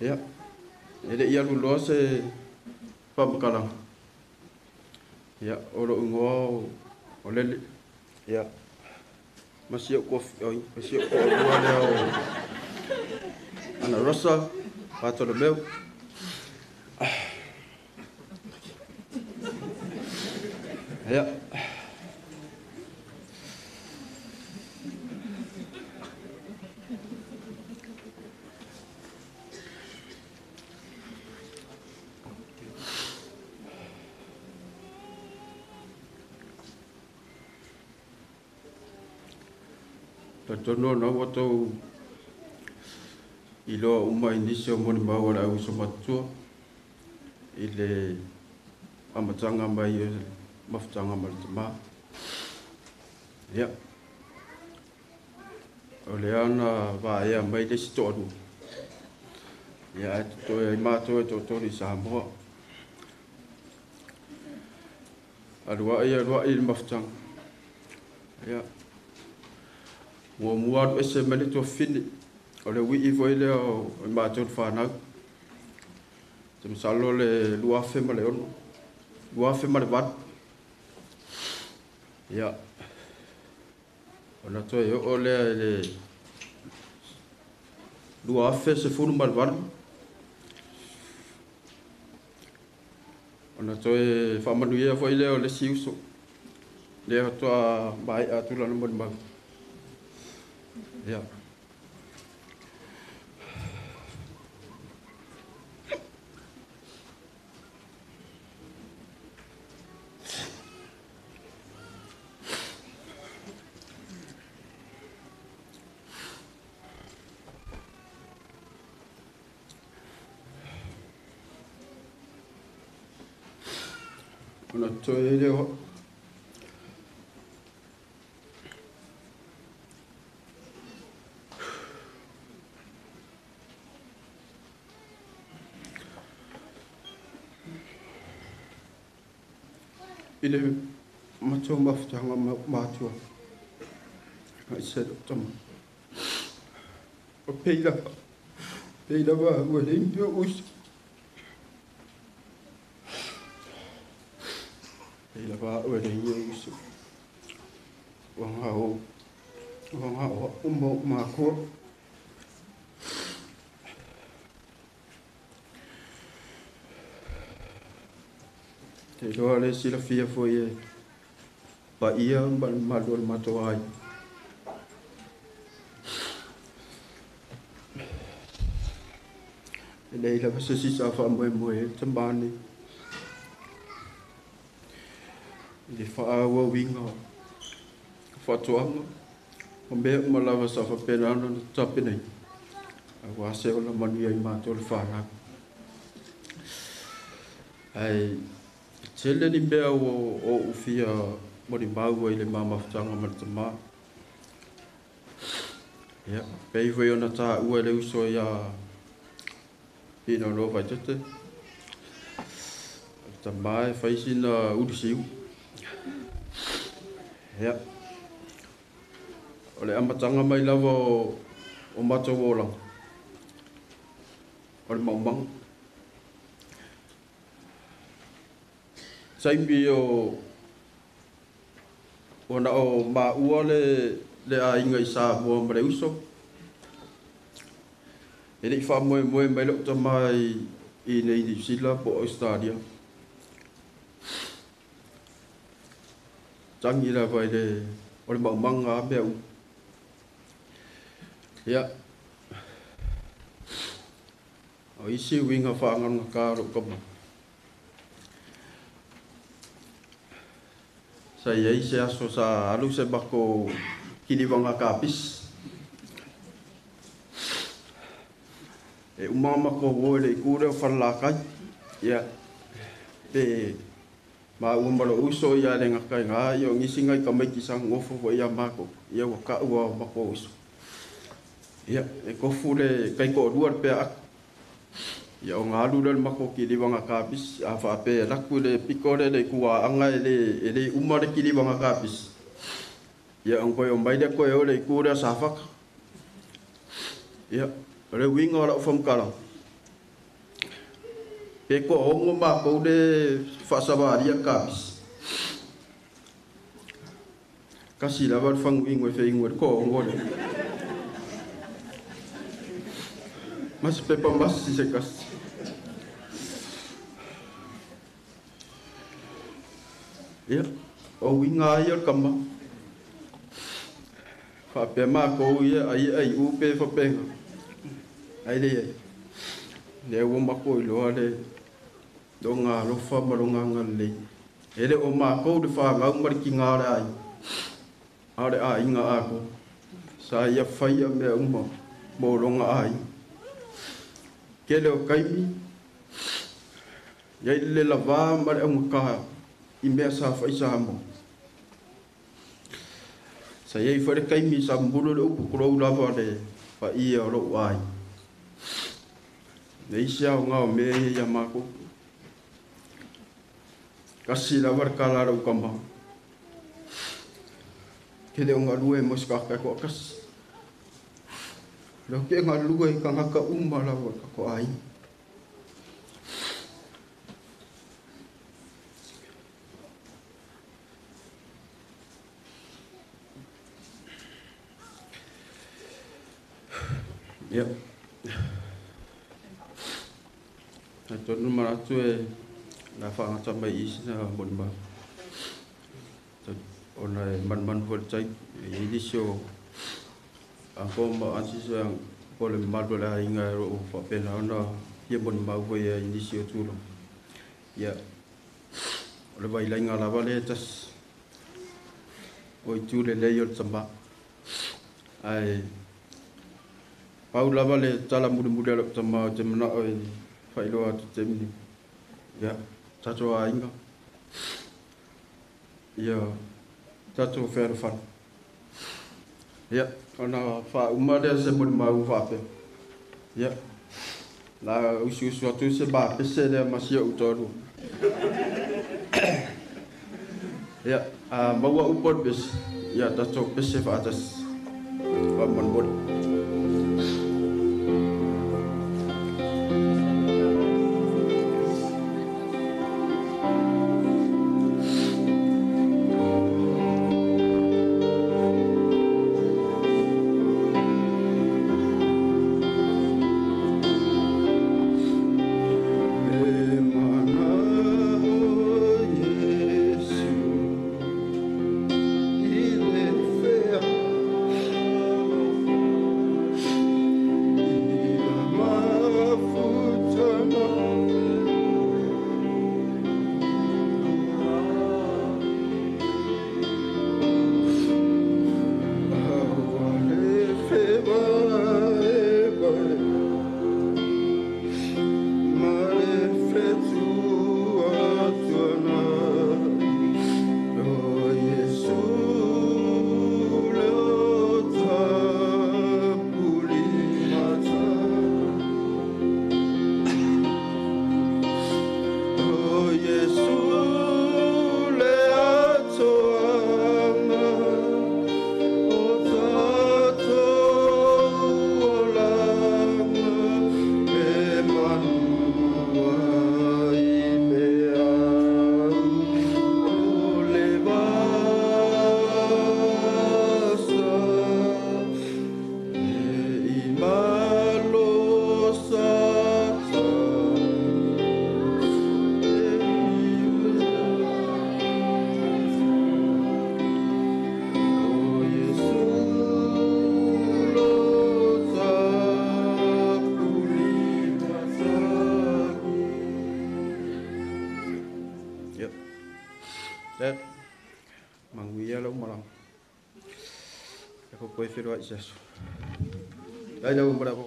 Ia, e le i alu loa se faamatalaga, ia, o lou igoa o Lele, ia, ma si ou si ou toalua lea o Ana Rosa Patolomeu. Ia. Talitonu ona ua outou iloa uma i nisi o molimau a le au uso matutua i le amataga mai o le mafutaga ma le tama. Ia, o lea na vaea mai le isi toalua, ia ae totoe ai matou e toatolu i Samoa. Aluai aluai le mafutaga. Ia, muamua alu ese mai le tuafafine, o le uii foi lea o matou le fanau. Te masalo le 2006, 2008. Ia, ona toe oo lea i le 2018, ona toe faamanuia foi lea o le isi uso, lea faatoa maea atu lana molimau. Ia. Ona toe lea i le matou mafutaga matua ai se tama o peila va ua le ni uso peila va ua le ni uso ua ngao uma makua. Te iloa le silafia foi e paia ma le mamalu o le matou aiga. E leai lava se isi sa faamoemoe ai le tama nei i le faaauauina o faatoaga ma mea uma lava sa faapena ona tapenaina aua se ola manuia i matou le fanau. Ae tele ni mea ua ou fia molimau ai i le ma mafutaga ma le tama. Ia, pei foi ona taua e le uso ia Pino no Vaitete, o le tama e fai sina ulusiu. Ia, o le amataga mai lava o matou olaga, o le maumaga. Taimi o ona o maua le aiga i Samoa ma le uso. E le i faamoemoe mai lou tama i nei Niu Sila po o Australia. Tagi lava i le o le maumaga a mea uma. Ia, o isi uiga faagalugata o lou tama. Sa i ai se aso sa alu se matou kilivaga kapisi. E uma matou o i le itu lea o Falelatai. Ia, pe maua ma lou uso ia le gata i gā, ia o nisi nai tamaiti sa nonofo foi ia matou, ia ua taua o matou uso. Ia, e tofu le taitoalua le pea atu. Ia ona alu lea o le matou kilivaga kapisi, a faapea e alu atu i le pito lea le ituaaga e le uma le kilivaga kapisi. Ia ona toe omai lea toe o i le itu lea o Safata. Ia, o le uiga o lau faamatalaga, Pe toaono matou le faasavalia kapisi. Kasi lava le faguinu e feinu e le toaono lea. Ma se pepa masi se kasi. Ia, o uiga lava ia o le kama. Faapea matou ia ai e aiu pe faapena. Ai leai. Lea ua matou iloa le loga alofa ma loga agalelei. E le o matou le fanau ma le tiga o le aiga, a o le aiga atoa. Sa ia faia mea uma mo loga aiga. Tele o taimi, iai le lavā ma le augata i mea sa fai Samoa. Sa iai foi le taimi sa momoli le upu tulou lava le paia o lou aiga. E leai se aoga o mea ia ia matou. Tasi lava le tala a lou tama. Tele o galue mo se tagata e toatasi. Leo te galue i tagata uma lava o le tatou aiga. Ia. Atonu manatu e la faagata mai i sina molimau. Ona e manumanu foi le taimi. E i ai nisi o uncle ma aunties po o le mamalu o le aiga o lo o faapena ona fia molimau foi i nisi o tulaga. Ia, o le vailaiga lava lea e tasi o itu lelei o le tama. Ae pau lava le tala mulimuli a lou tama ou te manao e faailoa atu i le taimi nei. Ia, tatou aiga, ia tatou fealofani. Ia, ona faauma lea o se molimau faapea. Ia, la usuusu atu se mapese lea ma si ou toalua. Ia, a maua upu o le pese, ia tatou pese faatasi. Faamolemole. E manao Iesu i le ia mafutana. Aua le fevaevae ma le fetuatuanai. O Iesu le o tapulimata. O Iesu le atoaga o tatou olaga e manu ai peau o le vasa e i malo Satani e O Iesu lo tapulimatagi. Ia, Dad, manuia lau malaga. Ia ko koe feiloai i se aso. Ai lau malaga.